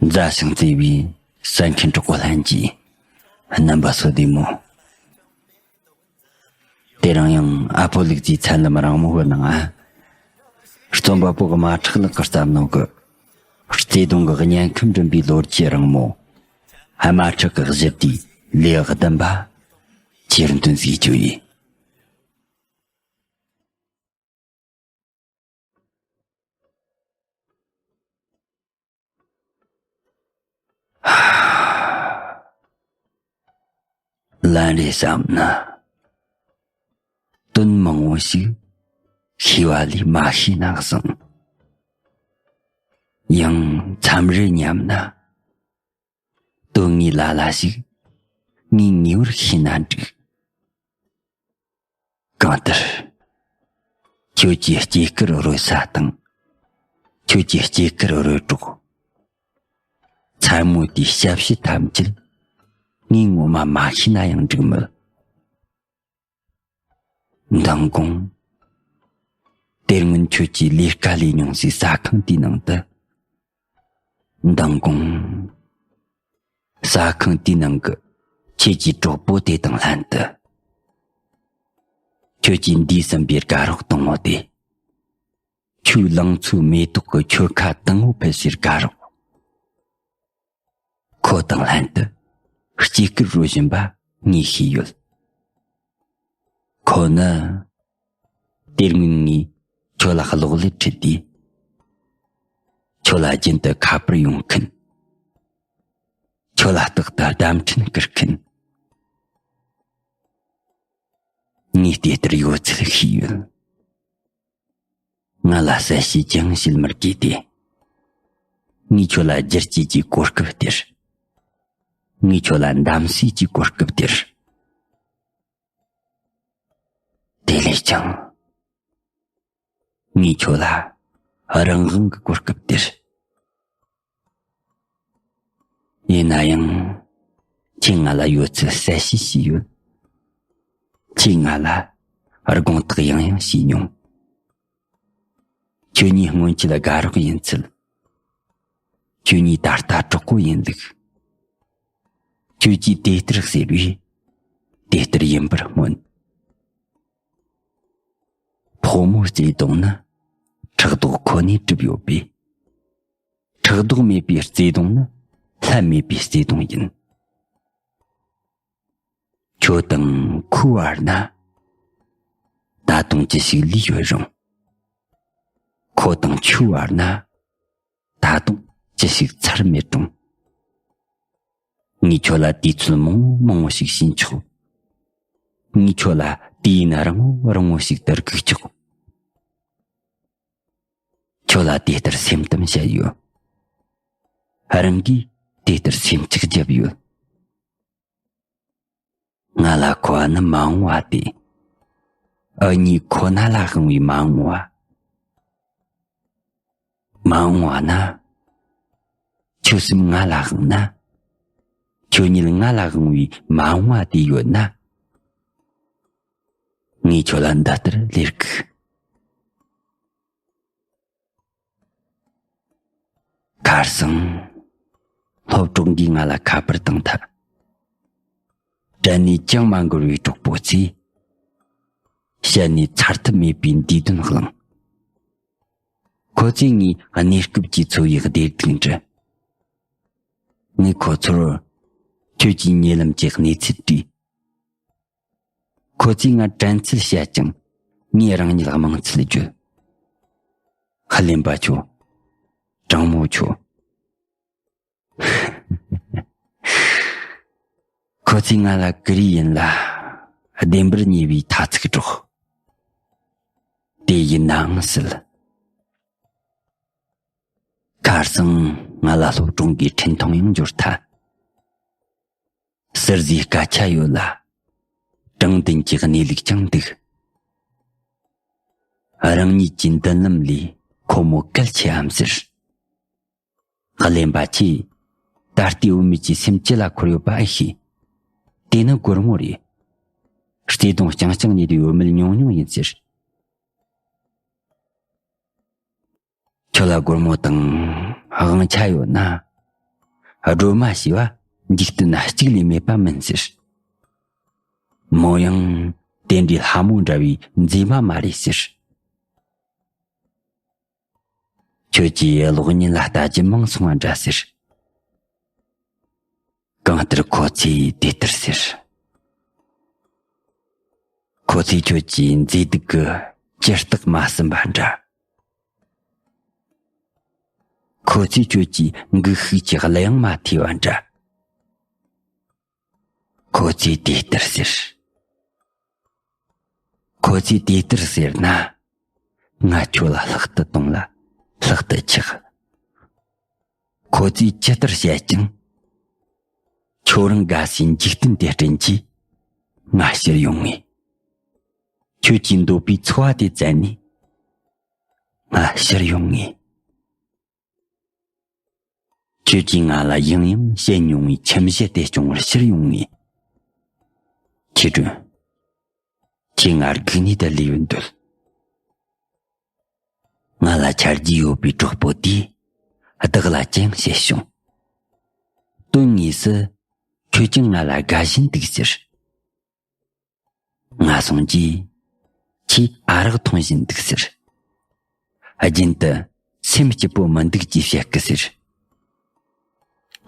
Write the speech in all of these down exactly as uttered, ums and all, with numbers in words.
མཛའ་ཞིང་བརྩེ་བའི་གསན་མཁན་གྲོགས་པོ་ལྷན་རྒྱས། རྣམ་པ་སོ་བདེ་མོ། དེ་རིང་ཡང་ཨ་ཕོ་ལུག་རྫིའི་ཚན་ལམ་རིང་མོ་བོ་ནང་ང་། རྩོམ་པ་པོ་དམར་ཁྲག་ལགས་ཀྱིས་བརྩམས་གནང་གི། བརྩེ་དུང་གི་དམྱལ་ཁམས་འགྲིམ་པའི་ལོ་རྒྱུས་རིང་མོ། དམར་ཁྲག་གི་གཞི་དེའི་ལེའུ་བདུན་པ། ཁྱེར་འདོན་ཟིག་བཅོས་ཡིན། ལན་རེ་བསམ་ན། དོན་མང་བོ་ཞིག་ཤེས་པ་ལས་མ་ཤེས་ན་བཟང་། ཡང་མཚམས་རེ་སྙམ་ན། དོན་དངོས་ལ་ལ་ཞིག་ངས་ངེས་པར་ཤེས་ན་འགྲིག། གང་ལྟར། ཁྱོད་ཀྱི་སྐྱེས་སྐར་རོལ་ས་དང་། ཁྱོད་ཀྱི་སྐྱེས་སྐར་རོལ་གྲོགས། མཚན་མོ་དེའི་ཞབས་ཕྱི་ཐམས་ཅད་ངས་ངོ་མ་མ་ཤེས་ན་ཡང་འགྲིག་མོད། མདང་དགོང་། དེ་སྔོན་ཁྱོད་ཀྱིས་ལས་ཀ་ལས་མྱོང་སའི་ཟ་ཁང་དེའི་ནང་དུ། མདང་དགོང་། ཟ་ཁང་དེའི་ནང་གི་ཁྱེད་ཀྱི་གྲོགས་པོ་དེ་དང་ལྷན་དུ། ཁྱོད་ཀྱིས་འདས་ཟིན་པའི་དགའ་རོགས་དང་པོ་དེ། ཁྱོའི་ལང་ཚོའི་མེ་ཏོག་གི་ཁྱོད་ཁ་དང་པོ་ཕུལ་སའི་དགའ་རོགས། ཁོ་དང་ལྷན་དུ་སྐྱེས་སྐར་རོལ་བཞིན་པ་ངས་ཤེས་ཡོད། ཁོ་ནི། དེ་སྔོན་ངས་ཁྱོད་ལ་གློག་ཀླད་ཁྲིད་དུས། ཁྱོད་ལ་རྒྱུན་དུ་ཁ་པར་ཡོང་མཁན། ཁྱོད་ལ་རྟག་ཏུ་བརྡ་འཕྲིན་བསྐུར་མཁན། ངས་དེ་ལྟར་ཡོད་ཚུལ་ཤེས་ཡོད། ང་ལ་གསལ་བཤད་ཅང་བྱེད་མི་དགོས་ཏེ། ངས་ཁྱོད་ལ་བསྒྱུར་བཅོས་ཀྱི་གོ་སྐབས་སྟེར། ངས་ཁྱོད་ལ་གདམ་གསེས་ཀྱི་གོ་སྐབས་སྟེར། དེ་ལས་ཀྱང་། ངས་ཁྱོད་ལ་རང་དབང་གི་གོ་སྐབས་སྟེར། ཡིན་ན་ཡང་། ཁྱེད་ང་ལ་ཡོད་ཚུལ་གསལ་བཤད་བྱས་ཡོད། ཁྱེད་ང་ལ་དགོངས་དག་ཡང་ཡང་བྱས་མྱོང་། ཁྱོད་ཉིད་སྔོན་ཆད་དགའ་རོགས་ཡིན་ཚུལ། ཁྱོད་ཉིད་ད་ལྟ་གྲོགས་པོ་ཡིན་ལུགས། ཁྱོད་ཀྱིས་དེ་ལྟར་ཟེར་བས། དེ་ལྟར་ཡིན་པར་སྨོན། ཕོ་མོའི་བརྩེ་དུང་ནི་ཕྲག་དོག་ཁོ་ནས་གྲུབ་ཡོད་པས། ཕྲག་དོག་མེད་པའི་བརྩེ་དུང་ནི་ལྷད་མེད་པའི་བརྩེ་དུང་ཡིན། ཁྱོད་དང་ཁོའི་བར་ན་ད་དུང་ཅི་ཞིག་ལུས་ཡོད་རུང་། ཁོ་དང་ཁྱོའི་བར་ན་ད་དུང་ཅི་ཞིག་ཚར་མེད་རུང་། ངས་ཁྱོད་ལ་དུས་ཚོད་མང་མང་བོ་ཞིག་བྱིན་ཆོག། ངས་ཁྱོད་ལ་དུས་ཡུན་རིང་བོ་རིང་བོ་ཞིག་ཏུ་སྒུག་ཆོག། ཁྱོད་ལ་དེ་ལྟར་སེམས་གཏམ་བཤད་ཡོད། རང་གིས་དེ་ལྟར་སེམས་ཆགས་བརྒྱབ་ཡོད། ང་ལ་མཁོ་བ་ནི་མ་འོངས་པ་སྟེ། འུ་གཉིས་ཁོ་ན་ལ་དབང་བའི་མ་འོངས་པ། མ་འོངས་པ་ན། ཁྱོད་སེམས་ང་ལ་དབང་ན། ཁྱོད་ཉིད་ང་ལ་དབང་བའི་མ་འོངས་པ་དེ་ཡོད་ན། ངས་ཁྱོད་ལ་འདི་ལྟར་ལས་སྒུག། ཁར་སང་། སློབ་གྲོགས་འགས་ང་ལ་ཁ་པར་བཏང་ཐལ། དྲན་ནས་ཅང་མ་འགོར་བའི་གྲོགས་པོ་ཚོས། བཤད་ནས་ཚར་ཐབས་མེད་པའི་འདས་དོན་བླངས། ཁོ་ཚོས་ངའི་གནས་སྐབས་ཀྱི་འཚོ་བའི་བདེ་སྡུག་འདྲི། ངས་ཁོ་ཚོར་ཁྱོད་ཀྱི་ཉེ་ལམ་གྱི་གནས་ཚུལ་དྲིས། ཁོ་ཚོས་ང་དྲན་ཚུལ་བཤད་ཅིང་ངས་རང་ཉིད་དམངས་ཚུལ་བརྗོད། ཧ་ལན་པ་ཁྱོད། དྲང་མོ་ཁྱོད། ཁོ་ཚོས་ང་ལ་ཀུ་རེ་ཡིན་ལ་བདེན་པར་ཉེ་བའི་ཐ་ཚིག་སྒྲོག། དེ་ཡིན་ནའང་སྲིད། ཁར་སང་ང་ལ་སློབ་གྲོགས་འགས་འཕྲིན་ཐུང་ཡང་འབྱོར་ཐལ། ཟུར་ཟའི་སྐད་ཆ་ཡོད་ལ། དྲང་བདེན་གྱི་གནས་ལུགས་ཀྱང་འདུག། རང་ཉིད་ཀྱི་མདུན་ལམ་ལས་ཁོ་མོ་གལ་ཆེའམ་ཟེར། གླེན་པ་ཁྱེད། ད་ལྟའི་བུད་མེད་ཀྱི་སེམས་ཅི་ལ་འཁོར་ཡོད་པ་ཨེ་ཤེས། དེ་ནི་སྒོར་མོ་རེད། བརྩེ་དུང་རྐྱང་རྐྱང་ཉིད་དུ་ཡོད་མེད་ཉུང་ཉུང་ཡིན་ཟེར། ཁྱོད་ལ་སྒོར་མོ་དང་དབང་ཆ་ཡོད་ན། སྒྲོལ་མ་ཞེས་པ་འཇིག་རྟེན་ན་གཅིག་ལས་མེད་པ་མིན་ཟེར། མོ་ཡང་དེ་འདྲའི་ལྷ་མོ་འདྲ་བའི་མཛེས་མ་མ་རེད་ཟེར། ཁྱོད་ཀྱིས་གློག་བརྙན་ལ་ལྟ་རྒྱུ་མང་སོང་བ་འདྲ་ཟེར། གང་ལྟར་ཁོ་ཚོས་དེ་ལྟར་ཟེར། ཁོ་ཚོས་ཁྱོད་ཀྱི་མཛེས་སྡུག་གི་ཇུས་གཏོགས་མ་ཟིན་པ་འདྲ། ཁོ་ཚོས་ཁྱོད་ཀྱི་འགུལ་ཤུགས་ཀྱི་གླུ་དབྱངས་མ་ཐོས་པ་འདྲ། ཁོ་ཚོས་དེ་ལྟར་ཟེར། ཁོ་ཚོས་དེ་ལྟར་ཟེར་ན། ང་ཁྱོད་ལ་ལྷག་ཏུ་གཏོང་ལ་ལྷག་ཏུ་ཆགས། ཁོ་ཚོས་ཇི་ལྟར་བཤད་ཀྱང་། ཁྱོད་རང་དགའ་སའི་འཇིག་རྟེན་དེ་སྐྲུན་གྱིས་ང་ཕྱིར་ཡོང་ངེས། ཁྱོད་ཀྱིས་འདོད་པའི་འཚོ་བ་དེ་བཙལ་ནས་ང་ཕྱིར་ཡོང་ངེས། ཁྱོད་ཀྱིས་ང་ལ་ཡང་ཡང་བཤད་མྱོང་བའི་ཁྱིམ་གཞི་དེ་སྐྱོང་བར་ཕྱིར་ཡོང་ངེས། ཁྱེད་དྲུང་། ཁྱེད་ང་སྒུག་ནས་བསྡད་ལས་ཡོད་འདོད། ང་ལ་ཆ་རྒྱུས་ཡོད་པའི་གྲོགས་པོ་དེས་བདག་ལ་ཅི་ཡང་བཤད་བྱུང་། དོན་དངོས་སུ་ཁྱོད་ཀྱང་ང་ལ་དགའ་བཞིན་འདུག་ཟེར། ང་སོང་རྗེས་ཁྱེད་ཨ་རག་འཐུང་བཞིན་འདུག་ཟེར། རྒྱུན་དུ་སེམས་སྐྱིད་པོ་མི་འདུག་ཅེས་བཤད་ཀི་ཟེར།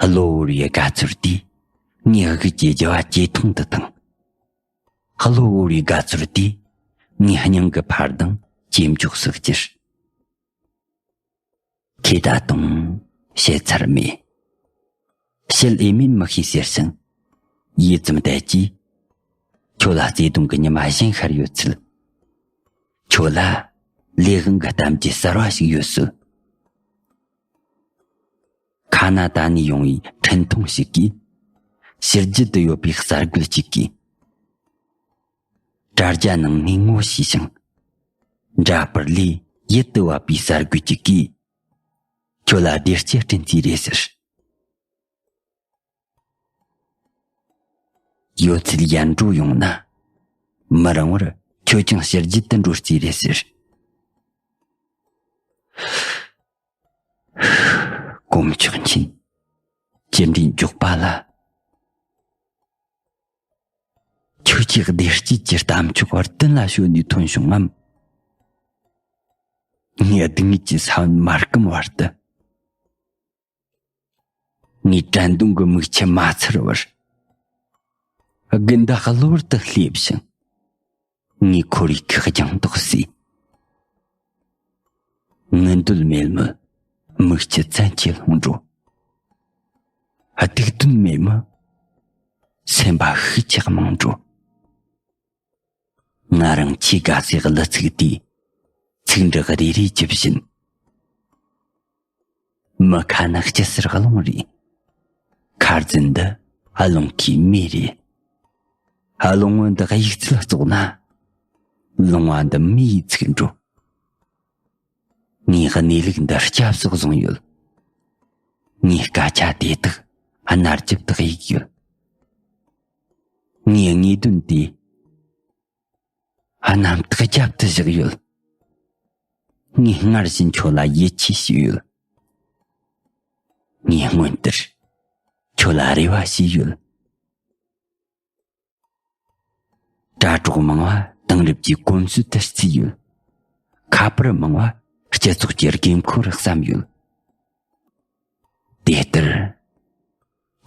གློ་བུར་བའི་དགའ་ཚོར་དེས་ངའི་དབུགས་ཀྱི་རྒྱུ་བ་ཇེ་ཐུང་དུ་བཏང་། གློ་བུར་བའི་དགའ་ཚོར་དེས་ངའི་སྙིང་གི་འཕར་ལྡང་ཇེ་མགྱོགས་སུ་གྱུར། ཁོས་ད་དུང་བཤད་ཚར་མེད། བཤད་འོས་མིན་མི་ཤེས་ཟེར་ཞིང་ཡིད་ཙམ་བསྡད་ཀྱིས། ཁྱོད་ལ་བརྩེ་དུང་གི་ཉི་མ་གཞན་ཤར་ཡོད་ཚུལ། ཁྱོད་ལ་ལས་དབང་གི་གཏམ་རྒྱུད་གསར་བ་ཞིག་ཡོད་ཚུལ། ཁ་ན་ཏ་ནས་ཡོང་བའི་འཕྲིན་ཐུང་ཞིག་གིས། ཕྱི་རྒྱལ་དུ་ཡོད་པའི་གསར་འགོད་ཅིག་གིས། དྲ་རྒྱ་ནང་ནས་ངོ་ཤེས་ཤིང་། འདྲ་པར་ལས་ཡིད་དུ་བབས་པའི་གསར་འགོད་ཅིག་གིས། ཁྱོད་ལ་བདེ་སྐྱིད་བསྐྲུན་རྩིས་རེད་ཟེར། ཡོད་ཚད་ཡར་འགྲོ་ཡོང་ན། མི་རིང་བར་ཁྱོད་ཀྱང་ཕྱི་རྒྱལ་དུ་འགྲོ་རྩིས་རེད་ཟེར། དཀོན་མཆོག་མཁྱེན། ཅི་འདྲའི་མགྱོགས་པ་ལ། ཁྱོད་ཀྱི་བདེ་སྐྱིད་ཀྱི་གཏམ་མཆོག་བར་དོན་ལ་ཤོད་ནས་ཐོན་བྱུང་ངམ། ངའི་སྡུག་བསྔལ་གྱི་ས་བོན་མ་སྐམ་བར་དུ། ངའི་དྲན་གདུང་གི་མིག་ཆུ་མ་ཚར་བར། དགུན་ཟླ་གློ་བུར་དུ་སླེབས་ཤིང་། ངའི་ཁོར་ཡུག་གི་ལྗང་མདོག་ཟད། ངུ་འདོད་མེད་མོད་མིག་ཆུ་བཙན་གྱིས་ལྷུང་འགྲོ། སྡིག་དོན་མེད་མོད་སེམས་པ་ཤུགས་ཆག་མང་འགྲོ། ང་རང་ཆེས་དགའ་སའི་གླུ་ཚིག་དེའི་ཚིག་འབྲུ་རེ་རེ་ཇི་བཞིན། མི་ཁ་ན་སྐྱི་སེར་རླུང་རེད། ཁ་རྫུན་འདི་རླུང་ཁའི་མེ་རེད། རླུང་བུ་འདི་གཡུག་ཚད་བཙོག་ན། རླུང་བ་འདི་མེ་ཡིས་ཚིག་འགྲོ། ངའི་གནས་ལུགས་འདི་སྐྱབས་སུ་བཟུང་ཡོད། ངའི་སྐད་ཆ་དེ་དག་གནའ་རྒྱབ་ཏུ་གཡུགས་ཡོད། ངའི་དངོས་དོན་དེ་གནམ་ཐག་རྒྱབ་ཏུ་བཞག་ཡོད། ངས་སྔར་བཞིན་ཁྱོད་ལ་ཡིད་ཆེས་བྱས་ཡོད། ངས་སྔོན་ལྟར་ཁྱོད་ལ་རེ་བ་བྱས་ཡོད། དྲ་གྲོགས་མང་བ་དེང་རབས་ཀྱི་གོམས་སྲོལ་དུ་བརྩིས་ཡོད། ཁ་པར་མང་བ་སྤྱི་ཚོགས་ཀྱི་དགོས་མཁོར་བསམ་ཡོད། དེ་ལྟར་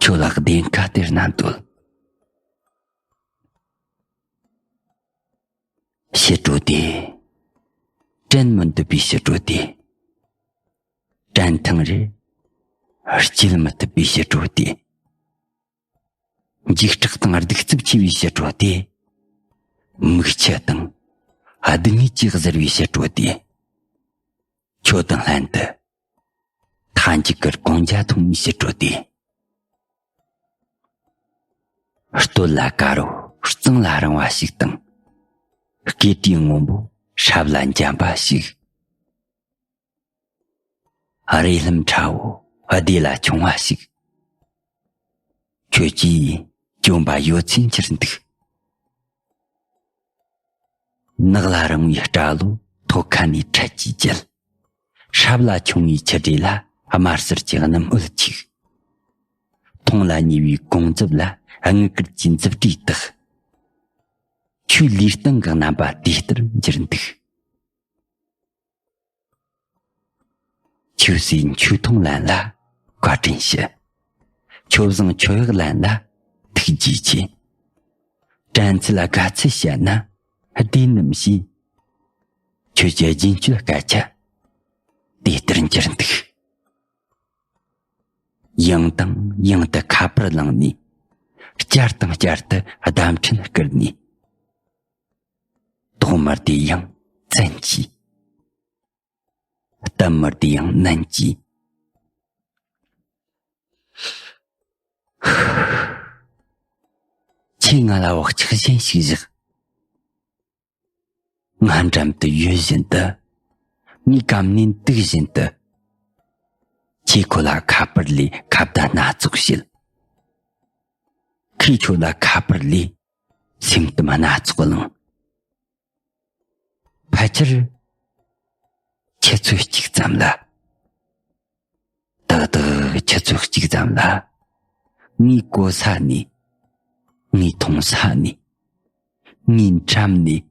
ཁྱོད་ལ་བདེན་ཁ་སྟེར་ན་འདོད། ཕྱི་དྲོ་དེ། དྲན་མི་ཐུབ་པའི་ཕྱི་དྲོ་དེ། དྲན་ཐེངས་རེར་སྐྱེལ་མི་ཐུབ་པའི་ཕྱི་དྲོ་དེ། འཇིགས་སྐྲག་དང་གདུག་རྩུབ་ཆེ་བའི་ཕྱི་དྲོ་དེ། མིག་ཆུ་དང་སྡུག་བསྔལ་གྱིས་གཟིར་བའི་ཕྱི་དྲོ་དེ། ཁྱོད་དང་ལྷན་དུ་མཐའ་མཇུག་གི་སྐོང་ཇ་འཐུང་བའི་ཕྱི་དྲོ་དེ། སྟོད་ལ་དཀར་པོ་གཙང་ལ་རིང་བ་ཞིག་དང་། སྐེད་དཀྲིས་སྔོན་པོ་སྲབ་ལ་འཇམ་པ་ཞིག། རས་ལྷམ་ཁྲ་བོ་བདེ་ལ་ཆུང་བ་ཞིག། ཁྱོད་ཀྱིས་གྱོན་པ་ཡོད་ཚད་འཁྱེར་འདུག། ནགས་ལ་རིང་བའི་སྐྲ་ལོ་ཐོག་ཁ་ནས་འཕྲལ་གྱིས་བརྗིད། སྲབ་ལ་ཆུང་བའི་ཆུ་འབྲས་ལ་དམར་སེར་གྱི་སྣུམ་འོད་འཁྱུག། མཐོང་ལ་ཉེ་བའི་གོང་འཛབ་ལ། དངུལ་སྐར་གྱི་འཛུབ་དྲིས་བཏགས། ཁྱོད་ལུས་སྟེང་གི་རྣམ་པ་དེ་ལྟར་འགྱུར་འདུག། ཆོས་སྲིད་མཆོག་ཐུན་ལན་ལ་བཀའ་དྲིན་ཞུ། ཆོས་བཟང་ཆོས་གཡོག་ལན་ལ་ཐུགས་རྗེ་ཆེ། དྲན་ཚུལ་ལ་དགའ་ཚུལ་བཤད་ན་བདེན་ནམ་ཞེས། ཁྱོད་ཀྱི་རྒྱུན་སྤྱོད་སྐད་ཆ་དེ་ལྟར་འགྱུར་འདུག། ཡང་དང་ཡང་དུ་ཁ་པར་བླངས་ནས། བསྐྱར་དང་བསྐྱར་དུ་བརྡ་འཕྲིན་བསྐུར་ནས། ཐོག་མར་དེ་ཡང་བཙན་གྱིས། སྟབས་མར་དེ་ཡང་ནན་གྱིས། ཁྱེད་ང་ལ་བག་ཆགས་གཞན་ཞིག་བཞག། ང་འགྲམ་དུ་ཡོད་བཞིན་དུ། ངའི་གམ་ནས་འདུག་བཞིན་དུ། ཁྱེད་ཁོ་ལ་ཁ་པར་ལས་ཁ་བརྡ་སྣ་ཚོགས་བྱེད། ཁོས་ཁྱོད་ལ་ཁ་པར་ལས་སེམས་གཏམ་སྣ་ཚོགས་གླེང་། ཕལ་ཆེར་ཆུ་ཚོད་གཅིག་ཙམ་ལ། ཏག་ཏག་ཆུ་ཚོད་གཅིག་ཙམ་ལ། ངའི་གོ་ས་ནས། ངའི་མཐོང་ས་ནས། ངའི་འགྲམ་ནས།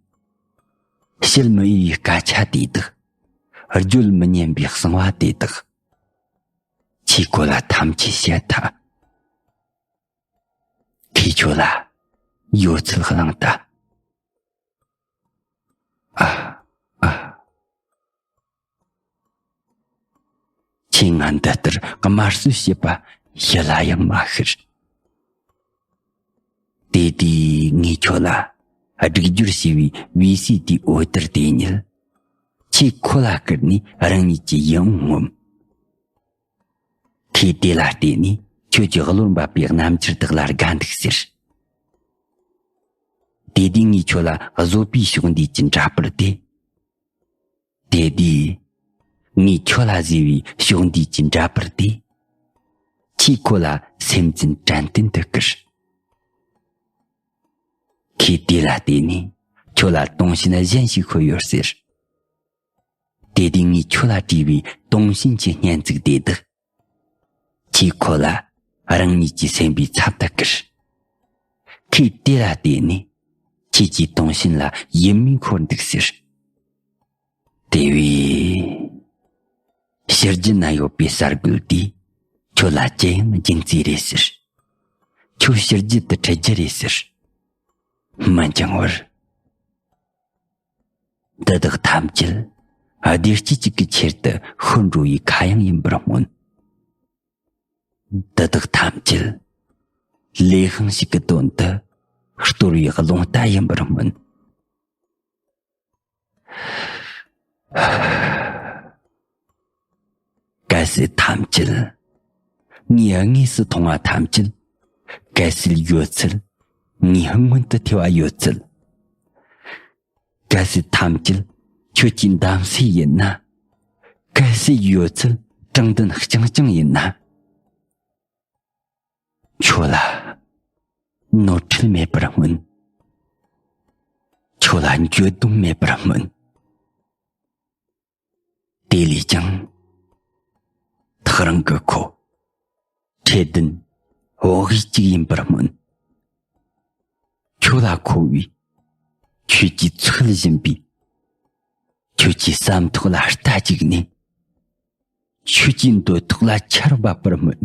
བཤད་མི་འོས་པའི་སྐད་ཆ་དེ་དག། བརྗོད་མི་ཉན་པའི་གསང་བ་དེ་དག། ཁྱེད་ཁོ་ལ་ཐམས་ཅད་བཤད་ཐལ། ཁོས་ཁྱོད་ལ་ཡོད་ཚད་གླེང་ཐལ། ཨ། ཨ། ཁྱེད་ང་འདི་ལྟར་དམར་གསོད་བྱེད་པ་ཞི་ལ་ཡང་མ་ཤེས། དེ་དུས་ངས་ཁྱོད་ལ་སྒྲིག་སྦྱོར་བྱས་པའི་བི་སི་ཌི་ཨོར་ཌར་དེ་ཉིད། ཁྱེད་ཁོ་ལ་བསྐུར་ནས་རང་ཉིད་ཀྱི་ཡིད་འོང་ངོམ། ཁོས་དེ་ལ་བལྟས་ནས་ཁྱོད་ཀྱི་གློར་འབབ་པའི་རྣམ་འགྱུར་དག་ལ་དགའ་འདུག་ཟེར། དེ་དུས་ངས་ཁྱོད་ལ་བཟོད་པའི་ཕྱོགས་འདུས་ཀྱི་འདྲ་པར་དེ། དེ་དུས་ངས་ཁྱོད་ལ་བཟོས་པའི་ཕྱོགས་འདུས་ཀྱི་འདྲ་པར་དེ། ཁྱེད་ཁོ་ལ་སེམས་ཅན་དྲན་རྟེན་དུ་བསྐུར། ཁོས་དེ་ལ་བལྟས་ནས་ཁྱོད་ལ་དུང་ཞེན་གཞན་ཞིག་ཤོར་ཡོད་ཟེར། དེ་དུས་ངས་ཁྱོད་ལ་བྲིས་པའི་དུང་ཞེན་གྱི་སྙན་ཚིག་དེ་དག། ཁྱེད་ཁོ་ལ་རང་ཉིད་ཀྱི་སེམས་པའི་ཚབ་ཏུ་བསྐུར། ཁོས་དེ་ལ་བལྟས་ནས་ཁྱེད་ཀྱི་དུང་ཞེན་ལ་ཡིད་མོས་འཁོར་འདུག་ཟེར། དེ་བས་ཕྱི་རྒྱལ་ན་ཡོད་པའི་གསར་འགོད་དེས་ཁྱོད་ལ་ཅི་ཡང་སྦྱིན་རྩིས་རེད་ཟེར། ཁྱོད་ཕྱི་རྒྱལ་དུ་ཁྲིད་རྒྱུ་རེད་ཟེར། མི་འགྱང་བར། འདི་དག་ཐམས་ཅད་བདེ་སྐྱིད་ཅིག་གི་ཆེད་དུ་ཤོར་འགྲོ་བའི་ཁ་གཡང་ཡིན་པར་སྨོན། འདི་དག་ཐམས་ཅད་ལས་ཤིང་ཞིག་གི་དོན་དུ་གཏོར་བའི་རླུང་རྟ་ཡིན་པར་སྨོན། གལ་སྲིད་ཐམས་ཅད་ངས་དངོས་སུ་མཐོང་བ་ཐམས་ཅད། གལ་སྲིད་ཡོད་ཚད་ངས་སྔོན་དུ་ཐོས་པ་ཡོད་ཚད། གལ་སྲིད་ཐམས་ཅད་ཁྱོད་ཀྱི་འདམ་སྲེ་ཡིན་ན། གལ་སྲིད་ཡོད་ཚད་དྲང་བདེན་རྐྱང་རྐྱང་ཡིན་ན། ཁྱོད་ལ་ནོར་འཁྲུལ་མེད་པར་སྨོན། ཁྱོད་ལ་འགྱོད་གདུང་མེད་པར་སྨོན། དེ་ལས་ཀྱང་ཐག་རིང་གི་ཁོ་ཁྲེལ་ལྡན་བག་ཡིད་ཅིག་ཡིན་པར་སྨོན། ཁྱོད་ལ་མཁོ་བའི་ཁྱོད་ཀྱི་ཚུལ་བཞིན་པའི་ཁྱོད་ཀྱི་བསམ་ཐོག་ལ་རྟ་བཅུག་ནས། ཁྱོད་ཀྱི་འདོད་ཐོག་ལ་ཆར་འབབ་པར་སྨོན།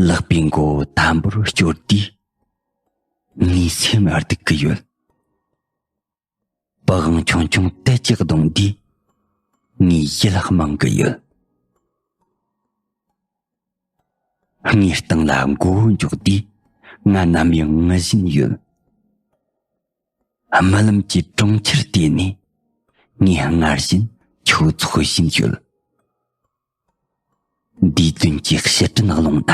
ལག་པའི་མགོ་བོ་དམ་པོར་གཅོད་དུས། ངའི་སེམས་སྡུག་གི་ཡོད། པི་ཝང་ཆུང་ཆུང་དེ་གཅིག་བརྡུངས་དུས། ངའི་ཡིད་ལ་རྨང་གི་ཡོད། ངའི་སྟེང་ལ་མགོ་བོ་འཇོག་དུས། ང་ནམ་ཡང་ངུ་བཞིན་ཡོད། རྨི་ལམ་གྱི་གྲོང་ཁྱེར་དེ་ནས། ངས་སྔར་བཞིན་ཁྱོད་འཚོལ་བཞིན་ཡོད། འདས་དོན་གྱི་ཕྱིར་དྲན་རླུང་ན།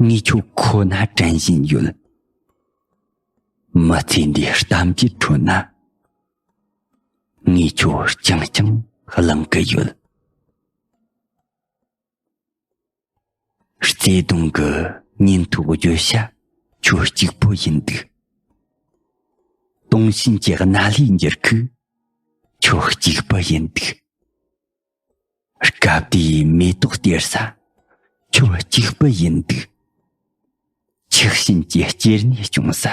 ངས་ཁྱོད་ཁོ་ན་དྲན་བཞིན་ཡོད། མི་ཚེ་འདིའི་གཏམ་གྱི་ཁྲོད་ན། ངས་ཁྱོད་རྐྱང་རྐྱང་གླེང་གི་ཡོད། བརྩེ་དུང་གི་ཉིན་ཐོ་བརྗོད་བྱ་ཁྱོད་གཅིག་པོ་ཡིན་འདུག། དུང་ཞེན་གྱི་རྣ་ལས་འགྱུར་ཁུག་ཁྱོད་གཅིག་པུ་ཡིན་འདུག། སྐབས་དེའི་མེ་ཏོག་སྟེར་ས་ཁྱོད་གཅིག་པུ་ཡིན་འདུག་ཆགས་ཞེན་གྱི་སྐྱེ་གནས་སྐྱོང་ས་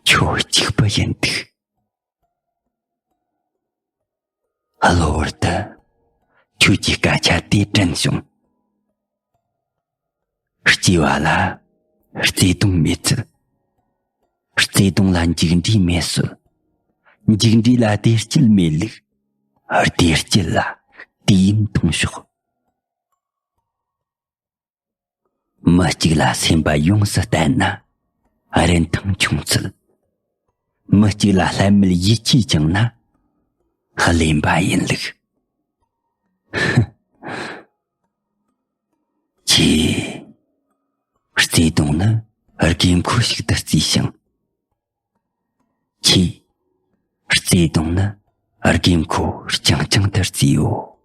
ཁྱོད་གཅིག་པུ་ཡིན་འདུག་གློ་བུར་དུ་ཁྱོད་ཀྱི་སྐད་ཆ་དེ་དྲན་བྱུང་། སྐྱེ་བ་ལ་བརྩེ་དུང་མེད་ཚུལ། བརྩེ་དུང་ལ་འཇིགས་འདྲིས་མེད་སྲོལ། འཇིགས་འདྲིས་ལ་བདེ་སྐྱིད་མེད་ལུགས། བདེ་སྐྱིད་ལ་དུས་ཡུན་ཐུང་ཤོས། མི་གཅིག་ལ་སེམས་པ་ཡོངས་སུ་གཏད་ན་རིན་ཐང་ཆུང་ཚུལ། མི་གཅིག་ལ་ལྷད་མེད་ཡིད་ཆེས་བཅངས་ན་གླེན་པ་ཡིན་ལུགས། ཁྱེད། བརྩེ་དུང་ནི་དགོས་མཁོ་ཞིག་ཏུ་བརྩིས་ཤིང་། ཁྱེད། བརྩེ་དུང་ནི་དགོས་མཁོ་རྐྱང་རྐྱང་དུ་བརྩིས་ཡོད།